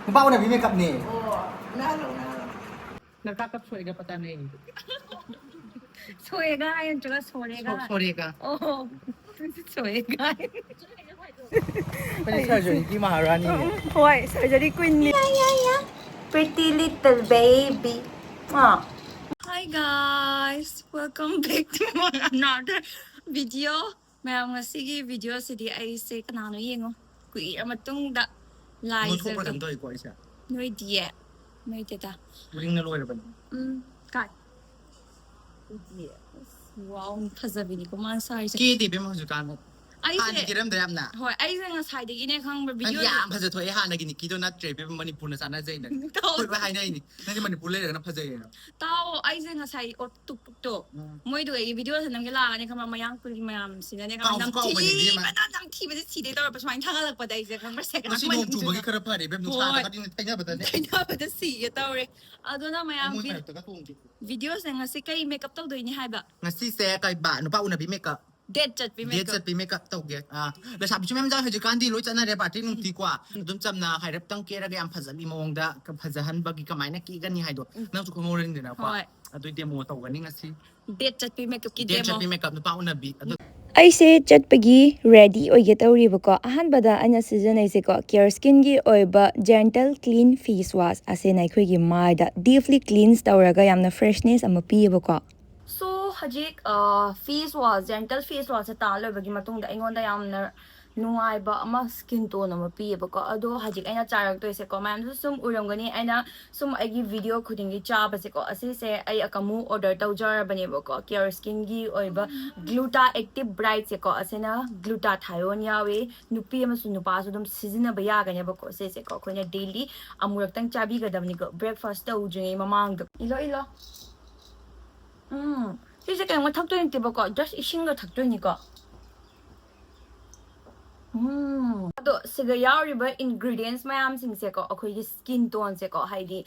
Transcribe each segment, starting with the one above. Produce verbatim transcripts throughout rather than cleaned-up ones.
ꯅꯨꯄꯥ ꯎꯅꯕꯤ ꯃꯦꯀꯞꯅꯦ꯫ ꯅꯔꯀꯥ ꯀꯞ ꯁꯣꯏꯒ ꯄꯇꯥ ꯅꯩ꯫ ꯁꯣꯏꯒ ꯍꯥꯏ ꯅꯠꯇ꯭ꯔꯒ ꯁꯣꯔꯦꯒ? ꯁꯣꯔꯦꯒ꯫ ꯑꯣ, ꯁꯣꯏꯒ꯫ ꯑꯩꯈꯣꯏꯗꯤ ꯁꯔꯖꯔꯤꯒꯤ ꯃꯍꯥꯔꯥꯅꯤꯅꯦ꯫ ꯍꯣꯏ, surgery ꯀ꯭ꯋꯤꯟꯅꯤ꯫ Pretty little baby. Ah. Hi guys, welcome back to my another video. ꯃꯌꯥꯝ, ꯉꯁꯤꯒꯤ ꯚꯤꯗꯤꯑꯣꯁꯤꯗꯤ ꯑꯩꯁꯦ ꯀꯅꯥꯅꯣ ꯌꯦꯡꯉꯣ, ꯀꯨꯏꯔ ꯃꯇꯨꯡꯗ ꯅꯣꯏꯊꯣꯛꯄ꯭ꯔꯥ ꯂꯥꯏꯖꯒ ꯀꯩꯅꯣꯝ ꯇꯧꯋꯤꯀꯣ ꯑꯩꯁꯦ꯫ ꯅꯣꯏꯗꯤꯌꯦ? ꯅꯣꯏꯗꯦꯗ꯫ ꯎꯔꯤꯡꯅ ꯂꯣꯏꯔꯕꯅꯤ꯫ ꯎꯝ, ꯀꯥꯏ? ꯋꯥꯎ, ꯐꯖꯕꯤꯅꯤꯀꯣ ꯃꯥꯅ ꯁꯥꯔꯤꯁꯦ꯫ ꯀꯦꯗꯦ ꯏꯕꯦꯝꯃ ꯍꯧꯖꯤꯛꯀꯥꯟ꯫ ꯍꯥꯟꯅ ꯑꯩꯁꯦ ꯀꯦꯔꯝꯗ꯭ꯔꯥ ꯌꯥꯝꯅ? ꯍꯣꯏ, ꯑꯩꯁꯦ ꯉꯁꯥꯏꯗꯒꯤꯅꯦ ꯈꯪꯕ꯭ꯔꯥ, ꯅꯪꯗꯤ ꯚꯤꯗꯤꯑꯣ ꯌꯥꯝ ꯐꯖꯊꯣꯛꯑꯦ ꯍꯥꯟꯅꯒꯤ ꯅꯤꯛꯀꯤꯗꯣ ꯅꯠꯇ꯭ꯔꯦ ꯏꯕꯦꯝꯃ, ꯃꯅꯤꯄꯨꯔꯅ ꯆꯥꯟꯅꯖꯩꯅ꯫ ꯇꯧ- ꯑꯩꯈꯣꯏ ꯂꯣꯏ ꯍꯥꯏꯅꯩꯅꯤ ꯅꯪꯗꯤ ꯃꯅꯤꯄꯨꯔ ꯂꯩꯔꯒꯅ ꯐꯖꯩꯌꯦꯅ꯫ ꯇꯥꯎ, ꯑꯩꯁꯦ ꯉꯁꯥꯏ ꯑꯣ ꯇꯨꯛ ꯇꯨꯛꯇꯣ ꯎꯝ꯫ ꯃꯣꯏꯗꯨ ꯑꯩꯒꯤ ꯚꯤꯗꯤꯑꯣ ꯁꯦꯅꯝꯒꯤ ꯂꯥꯛꯑꯅꯤ ꯈꯪꯕ꯭ꯔꯥ, ꯃꯌꯥꯡ ꯀꯨꯂꯤ ꯃꯌꯥꯝꯁꯤꯅꯅꯦ ꯈꯪꯕ꯭ꯔꯥ, ꯀꯥꯎꯁꯨ ꯀꯥꯎꯕꯅꯦ ꯏꯕꯦꯝꯃ꯫ ꯅꯝꯊꯤꯕꯅ ꯅꯝꯊꯤꯕꯗ ꯁꯤꯗꯩ ꯇꯧꯔꯛꯄ ꯁꯨꯃꯥꯏꯅ ꯊꯥꯒꯠꯂꯛꯄꯗ ꯑꯩꯁꯦ ꯈꯪꯕ꯭ꯔꯥ, ꯁꯦꯀꯟ ꯉꯁꯤ ꯑꯃ ꯅꯣꯡ ꯑꯅꯤꯁꯨ ꯆꯨꯕꯒꯤ ꯆꯠꯂꯦ꯫ ꯈꯔ ꯐꯔꯦ ꯏꯕꯦꯝ, ꯍꯣꯏ꯫ ꯅꯨꯡꯁꯥꯗꯒꯗꯤ ꯊꯩꯅꯕꯗꯅꯦ꯫ ꯊꯩꯅꯕꯗ ꯁꯤꯒꯦ ꯇꯧꯔꯦ꯫ ꯑꯗꯨꯅ ꯃꯌꯥꯝ ꯃꯣꯏ ꯚꯤ- ꯃꯔꯛꯇꯒ ꯇꯣꯡꯗꯦ꯫ ꯚꯤꯗꯤꯑꯣꯁꯦ ꯉꯁꯤ ꯀꯩ ꯃꯦꯀꯞ ꯇꯧꯗꯣꯏꯅꯤ ꯍꯥꯏꯕ? ꯉꯁꯤꯁꯦ ꯀꯩꯕ ꯅꯨꯄꯥ ꯎꯅꯕꯤ ꯃꯦꯀꯞ꯫ ꯗꯦꯠ ꯆꯠꯄꯤ ꯗꯦꯠ ꯃꯦꯀꯞ꯫ ꯆꯠꯄꯤ ꯃꯦꯀꯞ ꯇꯧꯒꯦ꯫ ꯑꯥ, ꯂꯩꯁꯥꯕꯤꯁꯨ ꯃꯌꯥꯝ ꯌꯥꯎꯋꯦ ꯍꯧꯖꯤꯛꯀꯥꯟꯗꯤ ꯂꯣꯏ ꯆꯠꯅꯔꯦ ꯄꯥꯔꯇꯤ ꯅꯨꯡꯇꯤ ꯀꯣ꯫ ꯑꯗꯨꯝ ꯆꯝꯅ ꯍꯥꯏꯔꯞꯇꯪ ꯀꯦꯔꯒ ꯌꯥꯝ ꯐꯖꯕꯤ ꯃꯑꯣꯡꯗ ꯐꯖꯍꯟꯕꯒꯤ ꯀꯃꯥꯏꯅ ꯀꯦꯒꯅꯤ ꯍꯥꯏꯗꯣ ꯅꯪꯁꯨ ꯈꯪꯍꯧꯔꯅꯤꯗꯅꯀꯣ꯫ ꯍꯣꯏ꯫ ꯑꯗꯨꯏ ꯗꯦꯃꯣ ꯇꯧꯒꯅꯤ ꯉꯁꯤ꯫ ꯗꯦꯠ ꯆꯠꯄꯤ ꯃꯦꯀꯞꯀꯤ ꯗꯦꯠ ꯗꯦꯃꯣ꯫ ꯆꯠꯄꯤ ꯃꯦꯀꯞ ꯅꯨꯄꯥ ꯎꯅꯕꯤ꯫ ꯑꯗꯨ ꯑꯩꯁꯦ ꯆꯠꯄꯒꯤ ꯔꯦꯗꯤ ꯑꯣꯏꯒꯦ ꯇꯧꯔꯤꯕꯀꯣ꯫ ꯑꯍꯥꯟꯕꯗ ꯑꯩꯅ ꯁꯤꯖꯤꯟꯅꯩꯁꯦꯀꯣ, ꯀꯤꯌꯔ ꯁ꯭ꯀꯤꯟꯒꯤ ꯑꯣꯏꯕ ꯖꯦꯟꯇꯜ ꯀ꯭ꯂꯤꯟ ꯐꯦꯁ ꯋꯥꯁ ꯑꯁꯤꯅ ꯑꯩꯈꯣꯏꯒꯤ ꯃꯥꯏꯗ ꯗꯤꯞꯂꯤ ꯀ꯭ꯂꯤꯟꯁ ꯇꯧꯔꯒ ꯌꯥꯝꯅ ꯐ꯭ꯔꯦꯁꯅꯦꯁ ꯑꯃ ꯄꯤꯌꯦꯕꯀꯣ꯫ ꯁꯣ ꯍꯧꯖꯤꯛ ꯐꯦꯁ ꯋꯥꯁ, ꯖꯦꯟꯇꯜ ꯐꯦꯁ ꯋꯥꯁꯁꯦ ꯇꯥ ꯂꯣꯏꯕꯒꯤ ꯃꯇꯨꯡꯗ ꯑꯩꯉꯣꯟꯗ ꯌꯥꯝꯅ ꯅꯨꯡꯉꯥꯏꯕ ꯑꯃ, ꯁ꯭ꯀꯤꯟ ꯇꯣꯟ ꯑꯃ ꯄꯤꯌꯦꯕꯀꯣ꯫ ꯑꯗꯣ ꯍꯧꯖꯤꯛ ꯑꯩꯅ ꯆꯥꯔꯛꯇꯣꯏꯁꯦꯀꯣ, ꯃꯌꯥꯝꯁꯨ ꯁꯨꯝ ꯎꯔꯝꯒꯅꯤ, ꯑꯩꯅ ꯁꯨꯝ ꯑꯩꯒꯤ ꯚꯤꯗꯤꯑꯣ ꯈꯨꯗꯤꯡꯒꯤ ꯆꯥꯕꯁꯦꯀꯣ, ꯑꯁꯤꯁꯦ ꯑꯩ ꯑꯀꯃꯨ ꯑꯣꯔꯗꯔ ꯇꯧꯖꯔꯕꯅꯦꯕꯀꯣ꯫ ꯀꯤꯌꯔ ꯁ꯭ꯀꯤꯟꯒꯤ ꯑꯣꯏꯕ ꯒ꯭ꯂꯨꯇꯥ ꯑꯦꯛꯇꯤꯚ ꯕ꯭ꯔꯥꯏꯠꯁꯦꯀꯣ, ꯑꯁꯤꯅ ꯒ꯭ꯂꯨꯇꯥ ꯊꯥꯏꯌꯣꯟ ꯌꯥꯎꯋꯦ꯫ ꯅꯨꯄꯤ ꯑꯃꯁꯨꯡ ꯅꯨꯄꯥꯁꯨ ꯑꯗꯨꯝ ꯁꯤꯖꯤꯟꯅꯕ ꯌꯥꯒꯅꯦꯕꯀꯣ꯫ ꯁꯤꯁꯦꯀꯣ ꯑꯩꯈꯣꯏꯅ ꯗꯦꯂꯤ ꯑꯃꯨꯔꯛꯇꯪ ꯆꯥꯕꯤꯒꯗꯕꯅꯤꯀꯣ, ꯕ꯭ꯔꯦꯛꯐꯥꯁ ꯇꯧꯗ꯭ꯔꯤꯉꯩ ꯃꯃꯥꯡꯗ꯫ ꯏꯂꯣ, ꯏꯂꯣ꯫ ꯎꯝ, ꯁꯤꯁꯦ ꯀꯩꯅꯣꯒ ꯊꯛꯇꯣꯏ ꯅꯠꯇꯦꯕꯀꯣ, ꯖꯁ ꯏꯁꯤꯡꯒ ꯊꯛꯇꯣꯏꯅꯤꯀꯣ꯫ ꯎꯝ, ꯑꯗꯣ ꯁꯤꯒ ꯌꯥꯎꯔꯤꯕ ingredients ꯃꯌꯥꯝꯁꯤꯡꯁꯦꯀꯣ, ꯑꯩꯈꯣꯏꯒꯤ skin tone ꯁꯦꯀꯣ, ꯍꯥꯏꯗꯤ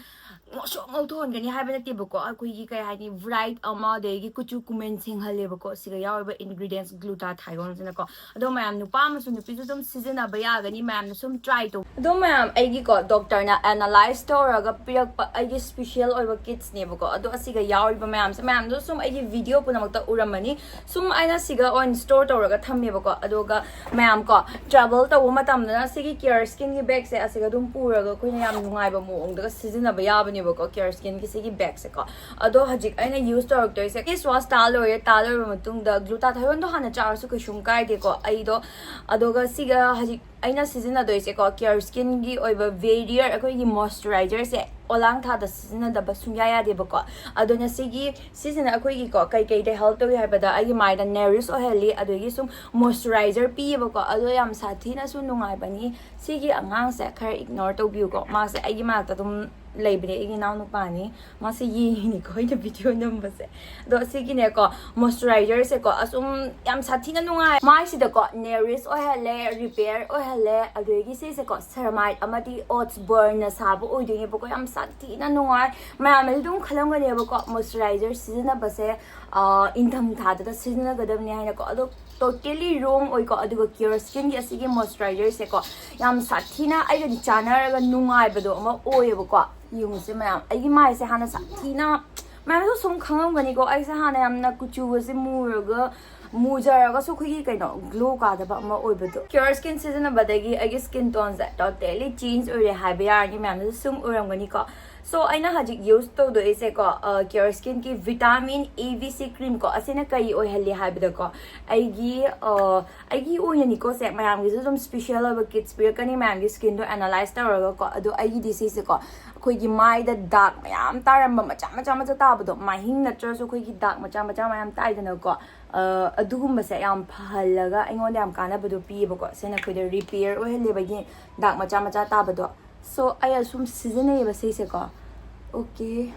ꯉꯧꯁꯣꯛ ꯉꯧꯊꯣꯛꯍꯟꯒꯅꯤ ꯍꯥꯏꯕ ꯅꯠꯇꯦꯕꯀꯣ, ꯑꯩꯈꯣꯏꯒꯤ ꯀꯩ ꯍꯥꯏꯅꯤ, bright ꯑꯃ, ꯑꯗꯒꯤ ꯀꯨꯆꯨ ꯀꯨꯃꯦꯟ ꯁꯦꯡꯍꯜꯂꯦꯕꯀꯣ ꯁꯤꯒ ꯌꯥꯎꯔꯤꯕ ingredients glutathione ꯁꯤꯅꯀꯣ꯫ ꯑꯗꯣ ꯃꯌꯥꯝ, ꯅꯨꯄꯥ ꯑꯃꯁꯨ ꯅꯨꯄꯤꯁꯨ ꯑꯗꯨꯝ ꯁꯤꯖꯤꯟꯅꯕ ꯌꯥꯒꯅꯤ, ꯃꯌꯥꯝꯅ ꯁꯨꯝ try ꯇꯧ꯫ ꯑꯗꯣ ꯃꯌꯥꯝ, ꯑꯩꯒꯤꯀꯣ doctor ꯅ analyze ꯇꯧꯔꯒ ꯄꯤꯔꯛꯄ ꯑꯩꯒꯤ special ꯑꯣꯏꯕ kits ꯅꯦꯕꯀꯣ꯫ ꯑꯗꯣ ꯑꯁꯤꯒ ꯌꯥꯎꯔꯤꯕ ꯃꯌꯥꯝꯁꯦ, ꯃꯌꯥꯝꯗꯣ ꯁꯨꯝ ꯑꯩꯒꯤ video ꯄꯨꯝꯅꯃꯛꯇ ꯎꯔꯝꯃꯅꯤ꯫ ꯁꯨꯝ ꯑꯩꯅ ꯁꯤꯒ ꯑꯣꯏꯅ store ꯇꯧꯔꯒ ꯊꯝꯃꯦꯕꯀꯣ꯫ ꯑꯗꯨꯒ ꯃꯌꯥꯝ ꯀꯣ, travel ꯇꯧꯕ ꯃꯇꯝꯗꯅ ꯁꯤꯒꯤ Care Skin ꯒꯤ bag ꯁꯦ ꯑꯁꯤꯒ ꯑꯗꯨꯝ ꯄꯨꯔꯒ ꯑꯩꯈꯣꯏꯅ ꯌꯥꯝ ꯅꯨꯡꯉꯥꯏꯕ ꯃꯑꯣꯡꯗꯒ ꯁꯤꯖꯤꯟꯅꯕ ꯌꯥꯕꯅꯦꯕꯀꯣ, Care Skin ꯒꯤ ꯁꯤꯒꯤ bag ꯁꯦꯀꯣ꯫ ꯑꯗꯣ ꯍꯧꯖꯤꯛ ꯑꯩꯅ use ꯇꯧꯔꯛꯇꯣꯏꯁꯦ, face wash ꯇꯥ ꯂꯣꯏꯔꯦ, ꯇꯥ ꯂꯣꯏꯔꯕ ꯃꯇꯨꯡꯗ glutathione ꯗꯣ ꯍꯥꯟꯅ ꯆꯥꯔꯁꯨ ꯀꯩꯁꯨꯝ ꯀꯥꯏꯗꯦꯀꯣ꯫ ꯑꯩꯗꯣ, ꯑꯗꯨꯒ ꯁꯤꯒ ꯍꯧꯖꯤꯛ ꯑꯩꯅ ꯁꯤꯖꯤꯟꯅꯗꯣꯏꯁꯦꯀꯣ, Care Skin ꯒꯤ ꯑꯣꯏꯕ Barrier, ꯑꯩꯈꯣꯏꯒꯤ moisturizer ꯁꯦ ꯑꯣꯂꯥꯡ ꯊꯥꯗ ꯁꯤꯖꯤꯟꯅꯗꯕ ꯁꯨꯡꯌꯥ ꯌꯥꯗꯦꯕꯀꯣ꯫ ꯑꯗꯨꯅ ꯁꯤꯒꯤ, ꯁꯤꯁꯤꯅ ꯑꯩꯈꯣꯏꯒꯤꯀꯣ ꯀꯩꯀꯩꯗ help ꯇꯧꯏ ꯍꯥꯏꯕꯗ, ꯑꯩꯒꯤ ꯃꯥꯏꯗ nourish ꯑꯣꯏꯍꯜꯂꯤ, ꯑꯗꯨꯗꯒꯤ ꯁꯨꯝ moisturizer ꯄꯤꯌꯦꯕꯀꯣ꯫ ꯑꯗꯣ ꯌꯥꯝ ꯁꯥꯊꯤꯅꯁꯨ ꯅꯨꯡꯉꯥꯏꯕꯅꯤ꯫ ꯁꯤꯒꯤ ꯑꯉꯥꯡꯁꯦ ꯈꯔ ignore ꯇꯧꯕꯤꯌꯨꯀꯣ, ꯃꯥꯁꯦ ꯑꯩꯒꯤ ꯃꯅꯥꯛꯇ ꯑꯗꯨꯝ ꯂꯩꯕꯅꯦ, ꯑꯩꯒꯤ ꯏꯅꯥꯎꯅꯨꯄꯥꯅꯤ꯫ ꯃꯥꯁꯦ ꯌꯦꯡꯉꯤꯅꯤꯀꯣ ꯑꯩꯅ video ꯅꯝꯕꯁꯦ꯫ ꯑꯗꯣ ꯁꯤꯒꯤꯅꯦꯀꯣ, moisturizer ꯁꯦꯀꯣ, ꯑꯁꯨꯝ ꯌꯥꯝ ꯁꯥꯊꯤꯅ ꯅꯨꯡꯉꯥꯏ꯫ ꯃꯥꯏꯁꯤꯗꯀꯣ nourish ꯑꯣꯏꯍꯜꯂꯦ, repair ꯑꯣꯏꯍꯜꯂꯦ꯫ ꯑꯗꯨꯗꯒꯤ ꯁꯤꯁꯦꯀꯣ ceramide ꯑꯃꯗꯤ oats burn ꯅ ꯁꯥꯕ ꯑꯣꯏꯗꯣꯏꯅꯦꯕꯀꯣ, ꯌꯥꯝ ꯁꯥꯊꯤꯅ ꯅꯨꯡꯉꯥꯏ꯫ ꯃꯌꯥꯝꯅꯗꯤ ꯑꯗꯨꯝ ꯈꯜꯂꯝꯒꯅꯦꯕꯀꯣ, moisturizer ꯁꯤꯖꯤꯟꯅꯕꯁꯦ, ꯑ, ꯏꯪꯊꯝꯊꯥꯗꯇ ꯁꯤꯖꯤꯟꯅꯒꯗꯕꯅꯤ ꯍꯥꯏꯅꯀꯣ꯫ ꯑꯗꯣ totally wrong ꯑꯣꯏꯀꯣ꯫ ꯑꯗꯨꯒ Care Skin ꯒꯤ ꯑꯁꯤꯒꯤ moisturizer ꯁꯦꯀꯣ, ꯌꯥꯝ ꯁꯥꯊꯤꯅ ꯑꯩꯒꯗꯤ ꯆꯥꯟꯅꯔꯒ ꯅꯨꯡꯉꯥꯏꯕꯗꯣ ꯑꯃ ꯑꯣꯏꯌꯦꯕꯀꯣ꯫ ꯌꯦꯡꯉꯨꯁꯦ ꯃꯌꯥꯝ, ꯑꯩꯒꯤ ꯃꯥꯏꯁꯦ ꯍꯥꯟꯅ ꯁꯥꯊꯤꯅ, ꯃꯌꯥꯝꯁꯨ ꯁꯨꯝ ꯈꯪꯉꯝꯒꯅꯤꯀꯣ, ꯑꯩꯁꯦ ꯍꯥꯟꯅ ꯌꯥꯝꯅ ꯀꯨꯆꯨꯒꯁꯦ ꯃꯨꯔꯒ, ꯃꯨꯖꯔꯒꯁꯨ ꯑꯩꯈꯣꯏꯒꯤ ꯀꯩꯅꯣ, glow ꯀꯥꯗꯕ ꯑꯃ ꯑꯣꯏꯕꯗꯣ꯫ Care Skin ꯁꯤꯖꯤꯟꯅꯕꯗꯒꯤ ꯑꯩꯒꯤ skin tone ꯁꯦ totally change ꯑꯣꯏꯔꯦ ꯍꯥꯏꯕ ꯌꯥꯔꯅꯤ, ꯃꯌꯥꯝꯅꯁꯨ ꯁꯨꯝ ꯎꯔꯝꯒꯅꯤꯀꯣ꯫ So ꯑꯩꯅ ꯍꯧꯖꯤꯛ use ꯇꯧꯗꯣꯏꯁꯦꯀꯣ, ꯑ, Care Skin ꯒꯤ vitamin A B C cream ꯀꯣ, ꯑꯁꯤꯅ ꯀꯔꯤ ꯑꯣꯏꯍꯜꯂꯤ ꯍꯥꯏꯕꯗꯀꯣ, ꯑꯩꯒꯤ, ꯑ, ꯑꯩꯒꯤ ꯑꯣꯏꯅꯅꯤꯀꯣ ꯁꯦ, ꯃꯌꯥꯝꯒꯤꯁꯨ ꯑꯗꯨꯝ special ꯑꯣꯏꯕ kits ꯄꯤꯔꯛꯀꯅꯤ, ꯃꯌꯥꯝꯒꯤ skin ꯗꯣ analyze ꯇꯧꯔꯒꯀꯣ꯫ ꯑꯗꯣ ꯑꯩꯒꯤꯗꯤ ꯁꯤꯁꯦꯀꯣ, ꯑꯩꯈꯣꯏꯒꯤ ꯃꯥꯏꯗ dark ꯃꯌꯥꯝ ꯇꯥꯔꯝꯕ, ꯃꯆꯥ ꯃꯆꯥ ꯃꯆꯥ ꯇꯥꯕꯗꯣ, ꯃꯥꯏꯍꯤꯡ ꯅꯠꯇ꯭ꯔꯁꯨ ꯑꯩꯈꯣꯏꯒꯤ dark ꯃꯆꯥ ꯃꯆꯥ ꯃꯌꯥꯝ ꯇꯥꯏꯗꯅꯀꯣ, ꯑ, ꯑꯗꯨꯒꯨꯝꯕꯁꯦ ꯌꯥꯝ ꯐꯍꯜꯂꯒ ꯑꯩꯉꯣꯟꯗ ꯌꯥꯝ ꯀꯥꯟꯅꯕꯗꯣ ꯄꯤꯌꯦꯕꯀꯣ꯫ ꯁꯤꯅ ꯑꯩꯈꯣꯏꯗ repair ꯑꯣꯏꯍꯜꯂꯦꯕ, ꯑꯩꯒꯤ dark ꯃꯆꯥ ꯃꯆꯥ ꯇꯥꯕꯗꯣ꯫ So ꯑꯩ ꯑꯁꯨꯝ ꯁꯤꯖꯤꯟꯅꯩꯌꯦꯕ ꯁꯤꯁꯦꯀꯣ꯫ Okay꯫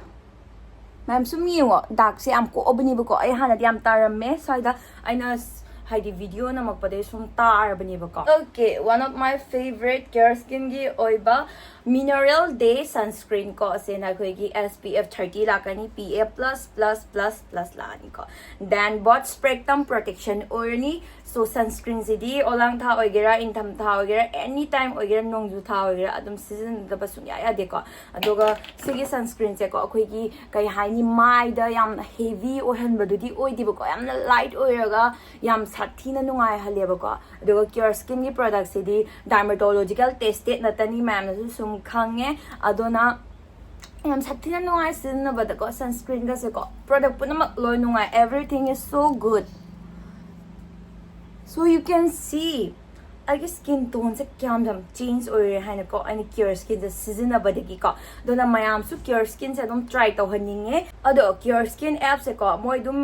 ꯃꯌꯥꯝ ꯁꯨꯝ ꯌꯦꯡꯉꯣ, dark ꯁꯦ ꯌꯥꯝ ꯀꯣꯛꯑꯕꯅꯦꯕꯀꯣ꯫ ꯑꯩ ꯍꯥꯟꯅꯗꯤ ꯌꯥꯝ ꯇꯥꯔꯝꯃꯦ ꯁ꯭ꯋꯥꯏꯗ, ꯑꯩꯅ ꯁ-, ꯍꯥꯏꯗꯤ video ꯅꯝꯃꯛꯄꯗꯩ ꯁꯨꯝ ꯇꯥꯔꯕꯅꯦꯕꯀꯣ꯫ Okay, one of my favorite Care Skinꯒꯤ ꯑꯣꯏꯕ Mineral Day sunscreen ꯀꯣ, ꯑꯁꯤꯅ ꯑꯩꯈꯣꯏꯒꯤ S P F thirty ꯂꯥꯛꯀꯅꯤ, P A plus plus plus plus ꯂꯥꯛꯑꯅꯤꯀꯣ꯫ Then both spectrum protection ꯑꯣꯏꯔꯅꯤ꯫ So sunscreenꯁꯤꯗꯤ ꯑꯣꯂꯥꯡ ꯊꯥ ꯑꯣꯏꯒꯦꯔꯥ, ꯏꯪꯊꯝ ꯊꯥ ꯑꯣꯏꯒꯦꯔꯥ, any time ꯑꯣꯏꯒꯦꯔꯥ, ꯅꯣꯡꯖꯨ ꯊꯥ ꯑꯣꯏꯒꯦꯔꯥ, ꯑꯗꯨꯝ ꯁꯤꯖꯤꯟꯅꯗꯕ ꯁꯨꯡꯌꯥ ꯌꯥꯗꯦꯀꯣ꯫ ꯑꯗꯨꯒ ꯁꯤꯒꯤ sunscreenꯁꯦꯀꯣ, ꯑꯩꯈꯣꯏꯒꯤ ꯀꯩ ꯍꯥꯏꯅꯤ, ꯃꯥꯏꯗ ꯌꯥꯝꯅ heavy ꯑꯣꯏꯍꯟꯕꯗꯨꯗꯤ ꯑꯣꯏꯗꯦꯕꯀꯣ, ꯌꯥꯝꯅ light ꯑꯣꯏꯔꯒ ꯌꯥꯝ ꯁꯥꯊꯤꯅ ꯅꯨꯡꯉꯥꯏꯍꯜꯂꯦꯕꯀꯣ꯫ ꯑꯗꯨꯒ Care Skinꯒꯤ productꯁꯤꯗꯤ dermatological tested ꯅꯠꯇꯅꯤ, ꯃꯌꯥꯝꯅꯁꯨ ꯁꯨꯝ ꯈꯪꯉꯦ꯫ ꯑꯗꯨꯅ ꯌꯥꯝ ꯁꯥꯊꯤꯅ ꯅꯨꯡꯉꯥꯏ ꯁꯤꯖꯤꯟꯅꯕꯗꯀꯣ, sunscreenꯒꯁꯦꯀꯣ, product ꯄꯨꯝꯅꯃꯛ ꯂꯣꯏ ꯅꯨꯡꯉꯥꯏ, everything is so good꯫ So you can see ꯑꯩꯒꯤ skin toneꯁꯦ ꯀꯌꯥꯝ ꯌꯥꯝ change ꯑꯣꯏꯔꯦ ꯍꯥꯏꯅꯀꯣ, ꯑꯩꯅ Care Skinꯁꯦ ꯁꯤꯖꯤꯟꯅꯕꯗꯒꯤꯀꯣ꯫ ꯑꯗꯨꯅ ꯃꯌꯥꯝꯁꯨ Care Skinꯁꯦ ꯑꯗꯨꯝ try ꯇꯧꯍꯟꯅꯤꯡꯉꯦ꯫ ꯑꯗꯣ Care Skin appꯁꯦꯀꯣ, ꯃꯣꯏ ꯑꯗꯨꯝ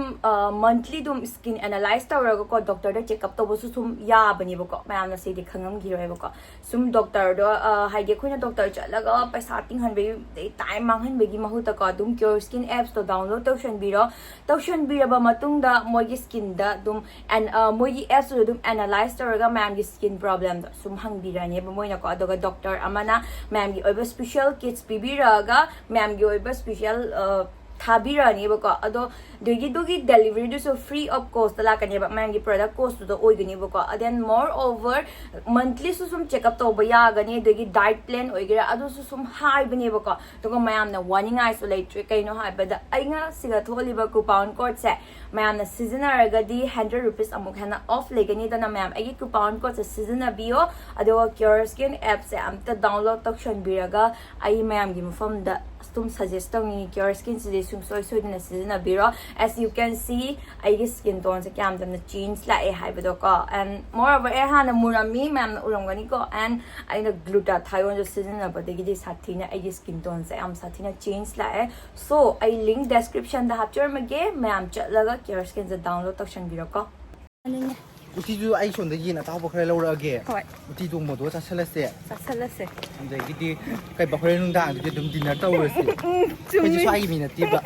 monthly ꯑꯗꯨꯝ skin analyze ꯇꯧꯔꯒꯀꯣ, doctorꯗ check up ꯇꯧꯕꯁꯨ ꯁꯨꯝ ꯌꯥꯕꯅꯦꯕꯀꯣ꯫ ꯃꯌꯥꯝꯅ ꯁꯤꯗꯤ ꯈꯪꯉꯝꯈꯤꯔꯣꯏꯕꯀꯣ꯫ ꯁꯨꯝ doctorꯗꯣ ꯍꯥꯏꯗꯤ ꯑꯩꯈꯣꯏꯅ doctor ꯆꯠꯂꯒ ꯄꯩꯁꯥ ꯇꯤꯡꯍꯟꯕꯒꯤ ꯑꯗꯩ time ꯃꯥꯡꯍꯟꯕꯒꯤ ꯃꯍꯨꯠꯇꯀꯣ, ꯑꯗꯨꯝ Care Skin appsꯇꯣ download ꯇꯧꯁꯟꯕꯤꯔꯣ꯫ ꯇꯧꯁꯟꯕꯤꯔꯕ ꯃꯇꯨꯡꯗ ꯃꯣꯏꯒꯤ skinꯗ ꯑꯗꯨꯝ ꯑꯦꯟ ꯃꯣꯏꯒꯤ appꯁꯇꯨꯗ ꯑꯗꯨꯝ analyze ꯇꯧꯔꯒ ꯃꯌꯥꯝꯒꯤ skin problemꯗꯣ ꯁꯨꯝ ꯍꯪꯕꯤꯔꯅꯦꯕ ꯃꯣꯏꯅꯀꯣ꯫ ꯑꯗꯨꯒ doctor ꯑꯃꯅ ꯃꯌꯥꯝꯒꯤ ꯑꯣꯏꯕ special kits ꯄꯤꯕꯤꯔꯛꯑꯒ ꯃꯌꯥꯝꯒꯤ ꯑꯣꯏꯕ special ꯊꯥꯕꯤꯔꯛꯑꯅꯦꯕꯀꯣ꯫ ꯑꯗꯣ ꯑꯗꯨꯒꯤ ꯑꯗꯨꯒꯤ deliveryꯗꯨꯁꯨ free of costꯇ ꯂꯥꯛꯀꯅꯦꯕ, ꯃꯌꯥꯝꯒꯤ product costꯇꯨꯗ ꯑꯣꯏꯒꯅꯦꯕꯀꯣ꯫ And then moreover monthlyꯁꯨ ꯁꯨꯝ check up ꯇꯧꯕ ꯌꯥꯒꯅꯤ, ꯑꯗꯒꯤ diet plan ꯑꯣꯏꯒꯦꯔꯥ ꯑꯗꯨꯁꯨ ꯁꯨꯝ ꯍꯥꯏꯕꯅꯦꯕꯀꯣ꯫ ꯑꯗꯨꯒ ꯃꯌꯥꯝꯅ ꯋꯥꯅꯤꯡꯉꯥꯏꯁꯨ ꯂꯩꯇ꯭ꯔꯦ꯫ ꯀꯩꯅꯣ ꯍꯥꯏꯕꯗ ꯑꯩꯅ ꯁꯤꯗ ꯊꯣꯛꯍꯜꯂꯤꯕ coupon codeꯁꯦ ꯃꯌꯥꯝꯅ ꯁꯤꯖꯤꯟꯅꯔꯒꯗꯤ hundred rupees ꯑꯃꯨꯛ ꯍꯦꯟꯅ off ꯂꯩꯒꯅꯤ꯫ ꯑꯗꯨꯅ ꯃꯌꯥꯝ ꯑꯩꯒꯤ coupon codeꯁꯦ ꯁꯤꯖꯤꯟꯅꯕꯤꯌꯣ꯫ ꯑꯗꯨꯒ Care Skin appꯁꯦ ꯑꯝꯇ download ꯇꯧꯁꯟꯕꯤꯔꯒ ꯑꯩ ꯃꯌꯥꯝꯒꯤ ꯃꯐꯝꯗ ꯑꯗꯨꯝ suggest ꯇꯧꯅꯤꯡꯉꯤ, Care Skinꯁꯤꯗꯤ ꯁꯨꯡꯁꯣꯏ ꯁꯣꯏꯗꯅ ꯁꯤꯖꯤꯟꯅꯕꯤꯔꯣ꯫ As you can see, ꯑꯩꯒꯤ skin toneꯁꯦ ꯀꯌꯥꯝ ꯌꯥꯝꯅ change ꯂꯥꯛꯑꯦ ꯍꯥꯏꯕꯗꯣꯀꯣ꯫ And moreover ꯑꯩ ꯍꯥꯟꯅ ꯃꯨꯔꯝꯃꯤ, ꯃꯌꯥꯝꯅ ꯎꯔꯝꯒꯅꯤꯀꯣ꯫ And ꯑꯩꯅ Glutathioneꯁꯨ ꯁꯤꯖꯤꯟꯅꯕꯗꯒꯤꯗꯤ ꯁꯥꯊꯤꯅ ꯑꯩꯒꯤ skin toneꯁꯦ ꯌꯥꯝ ꯁꯥꯊꯤꯅ change ꯂꯥꯛꯑꯦ꯫ So ꯑꯩ link descriptionꯗ ꯍꯥꯞꯆꯔꯝꯃꯒꯦ, ꯃꯌꯥꯝ ꯆꯠꯂꯒ Care Skinꯁꯦ download ꯇꯧꯁꯟꯕꯤꯔꯣꯀꯣ꯫ ꯎꯇꯤꯁꯨ ꯑꯩ ꯁꯣꯝꯗ ꯌꯦꯟ ꯑꯇꯥꯎꯕ ꯈꯔ ꯂꯧꯔꯛꯑꯒꯦ꯫ ꯍꯣꯏ꯫ ꯎꯇꯤ ꯊꯣꯡꯕꯗꯣ ꯆꯥꯁꯤꯜꯂꯁꯦ꯫ ꯆꯥꯁꯤꯜꯂꯁꯦ꯫ ꯑꯗꯒꯤꯗꯤ ꯀꯩ ꯍꯣꯔꯦꯟ ꯅꯨꯡꯗꯥꯡꯗꯨꯗꯤ ꯑꯗꯨꯝ dinner ꯇꯧꯔꯁꯤ꯫ ꯎꯝ, ꯆꯨꯝꯃꯤ꯫ ꯑꯩꯈꯣꯏꯗꯤ ꯁ꯭ꯋꯥꯏꯒꯤ ꯃꯤ ꯅꯠꯇꯦꯕ꯫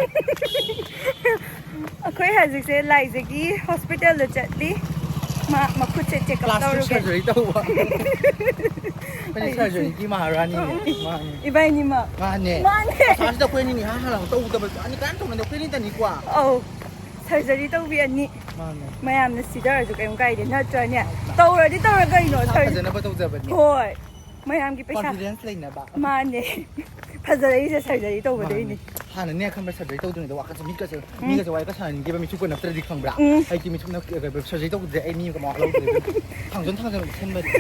ꯑꯩꯈꯣꯏ ꯍꯧꯖꯤꯛꯁꯦ ꯂꯥꯏꯖꯒꯤ hospitalꯗ ꯆꯠꯂꯤ꯫ ꯃꯥ ꯃꯈꯨꯠꯁꯦ ꯆꯦꯛ ꯑꯞ ꯄ꯭ꯂꯥꯁꯇꯤꯛ ꯇꯧꯔꯨꯒꯦ꯫ ꯁꯔꯖꯔꯤ ꯇꯧꯕ꯫ ꯑꯩꯈꯣꯏꯅ ꯑꯩ ꯁꯔꯖꯔꯤꯒꯤ ꯃꯍꯥꯔꯥꯅꯤꯅꯦ꯫ ꯃꯥꯅꯦ꯫ ꯏꯕꯥꯅꯤꯃꯛ꯫ ꯃꯥꯅꯦ꯫ ꯃꯥꯅꯦ꯫ ꯑꯁꯥꯁꯤꯗ ꯑꯩꯈꯣꯏ ꯑꯅꯤꯅꯤ ꯏꯍꯥꯟ ꯍꯥꯟꯅ ꯇꯧꯗꯕ꯫ ꯑꯅꯤ ꯀꯅꯥꯝ ꯇꯧꯅꯗꯦ, ꯑꯩꯈꯣꯏ ꯑꯅꯤꯇꯅꯤꯀꯣ꯫ ꯑꯧ꯫ ꯁꯔꯖꯔꯤ ꯇꯧꯕꯤ ꯑꯅꯤ꯫ ꯃꯥꯅꯦ꯫ ꯃꯌꯥꯝꯅ ꯁꯤꯗꯔꯁꯨ ꯀꯩꯝ ꯀꯥꯏꯗꯦ, ꯅꯠꯇ꯭ꯔꯅꯦ? ꯃꯥꯅꯦ꯫ ꯇꯧꯔꯗꯤ ꯇꯧꯔ ꯀꯩꯅꯣ? ꯏꯁꯥ ꯁꯔ-, ꯐꯖꯅꯕ ꯇꯧꯖꯕꯅꯤ꯫ ꯍꯣꯏ꯫ ꯃꯌꯥꯝꯒꯤ ꯄꯩꯁꯥ꯫ ꯀꯣꯟꯐꯤꯗꯦꯟꯁ ꯂꯩꯅꯕ꯫ ꯃꯥꯅꯦ꯫ ꯐꯖꯔꯛꯏꯁꯦ ꯁꯔꯖꯔꯤ ꯇꯧꯕꯗꯩꯅꯦ꯫ ꯃꯥꯅꯦ꯫ ꯍꯥꯟꯅꯅꯦ ꯈꯪꯕ꯭ꯔꯥ, ꯁꯔꯖꯔꯤ ꯇꯧꯗ꯭ꯔꯤꯉꯩꯗ ꯋꯥꯈꯜꯁꯦ ꯃꯤꯠꯀꯁꯦ, ꯎꯝ꯫ ꯃꯤꯒꯁꯦ ꯋꯥꯔꯤꯒ ꯁꯥꯟꯅꯅꯤꯡꯗꯦꯕ, ꯃꯤꯠꯁꯨ ꯀꯣꯟꯅꯞꯇ꯭ꯔꯗꯤ ꯈꯪꯕ꯭ꯔꯥ? ꯎꯝ꯫ ꯑꯩꯗꯤ ꯃꯤꯠꯁꯨꯝꯅ ꯁꯔꯖꯔꯤ ꯇꯧꯗ꯭ꯔꯦ, ꯑꯩ ꯃꯤ ꯀꯃꯥꯏꯅ ꯂꯧꯗꯣꯏꯅꯣ? ꯊꯥꯡꯖꯟ ꯊꯥꯡꯖꯟ ꯎꯠꯁꯟꯕꯗꯣ꯫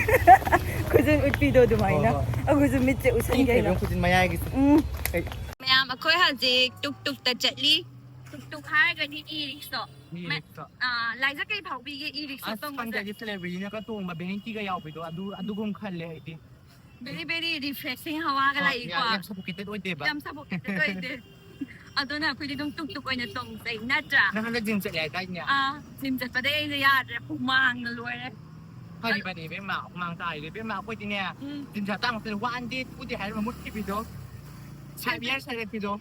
ꯈꯨꯖꯤꯟ ꯎꯠꯄꯤꯗꯣ ꯑꯗꯨꯃꯥꯏꯅ꯫ ꯍꯣꯏ, ꯍꯣꯏ꯫ ꯑꯩꯈꯣꯏꯁꯨ ꯃꯤꯠꯁꯦ ꯎꯠꯁꯟꯒꯦ ꯍꯥꯏꯅ꯫ ꯈꯨꯖꯤꯟ ꯃꯌꯥꯏꯒꯤꯁꯦ꯫ ꯎꯝ꯫ ꯑꯩ ꯃꯌꯥꯝ, ꯑꯩꯈꯣꯏ ꯍꯧꯖꯤꯛ ꯇꯨꯛ ꯇꯨꯛꯇ ꯆꯠꯂꯤ꯫ ꯇꯨꯛ ꯇꯨꯛ ꯍꯥꯏꯔꯒꯗꯤ ꯏ ꯔꯤꯛꯁꯣ꯫ ꯏ ꯃ-, ꯔꯤꯛꯁꯣ꯫ ꯑꯥ, ꯂꯥꯏꯖ ꯀꯩ ꯐꯥꯎꯕꯤꯒꯦ ꯏ ꯔꯤꯛꯁꯣ ꯑꯁ, ꯇꯣꯡꯕꯁꯦ? ꯈꯪꯗꯦ, ꯑꯩꯗꯤ ꯁꯦꯂꯦꯕ꯭ꯔꯤꯇꯤꯅꯒ ꯇꯣꯡꯕ ꯚꯦꯅꯤꯇꯤꯒ ꯌꯥꯎꯕꯤꯗꯣ, ꯑꯗꯨ, ꯑꯗꯨꯒꯨꯝ ꯈꯜꯂꯦ ꯑꯩꯗꯤ꯫ Very, very refreshing ꯍꯋꯥꯒ ꯑꯥ, ꯂꯥꯛꯏꯀꯣ꯫ ꯌꯥꯝ, ꯌꯥꯝ suffocated ꯑꯣꯏꯗꯦꯕ꯫ ꯌꯥꯝ suffocated ꯑꯣꯏꯗꯦ꯫ ꯑꯗꯨꯅ ꯑꯩꯈꯣꯏꯗꯤ ꯑꯗꯨꯝ ꯇꯨꯛ ꯇꯨꯛ ꯑꯣꯏꯅ ꯇꯣꯡꯖꯩ, ꯅꯠꯇ꯭ꯔꯥ? ꯅꯪ ꯍꯟꯗꯛ ꯖꯤꯝ ꯆꯠꯂꯦ ꯍꯥꯏꯗꯥꯏꯅꯦ? ꯑꯥ, ꯖꯤꯝ ꯆꯠꯄꯗꯩ ꯑꯩꯁꯦ ꯌꯥꯗ꯭ꯔꯦ, ꯍꯨꯃꯥꯡꯅ ꯂꯣꯏꯔꯦ꯫ ꯐꯔꯤꯕꯅꯦ ꯏꯕꯦꯝꯃ, ꯍꯨꯃꯥꯡ ꯇꯥꯔꯤꯗꯣ ꯏꯕꯦꯝꯃ, ꯑꯩꯈꯣꯏꯗꯤꯅꯦ, ꯎꯝ꯫ ꯖꯤꯝ ꯁꯥꯞꯇꯥ ꯃꯛꯇꯗ one day, two day ꯍꯥꯏꯔꯒ ꯃꯨꯠꯈꯤꯕꯤꯗꯣ꯫ Five years ꯍꯥꯏꯔꯛꯄꯤꯗꯣ꯫